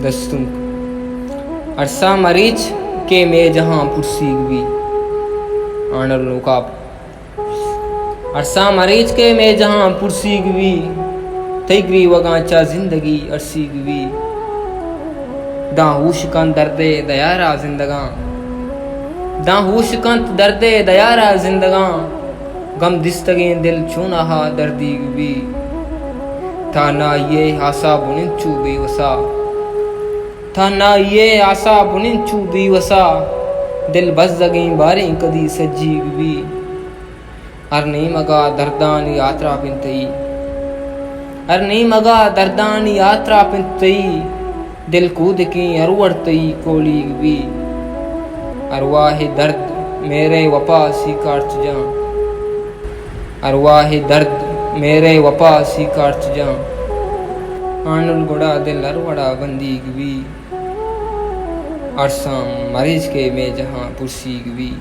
دستونک۔ ارساں مریچ کہ مئے جہاں پرسیگ بی۔ آنر لوکاپ۔ ارساں مریچ کہ مئے جہاں پرسیگ بی۔ تئی گریوگاں چا زندگی ارسیگ بی۔ داں ہوش کنت دردے دیارا زندگاں۔ داں ہوش کنت دردے دیارا زندگاں۔ گم دیستگیں دل چوناہا دردیگ بی۔ تہنائی ءِ آسا بننت چو بے وسا۔ تہنائی ءِ آسا بننت چو بے وسا۔ دل بزگیں باریں کدی سجیگ بی۔ ہر نیمگا دردانی آتراپ انت تئی۔ ہر نیمگا دردانی آتراپ انت تئی۔ دل کودکیں ہر وڑ تئی کولیگ بی۔ ارواہ درد میرے وپا سی کارچ جاں۔ ارواہ درد میرے وپا سی کارچ جاں۔ آنل گڑا دل ہر وڑا بندیگ بی۔ ارساں مریچ کہ مئے جہاں پرسیگ بی۔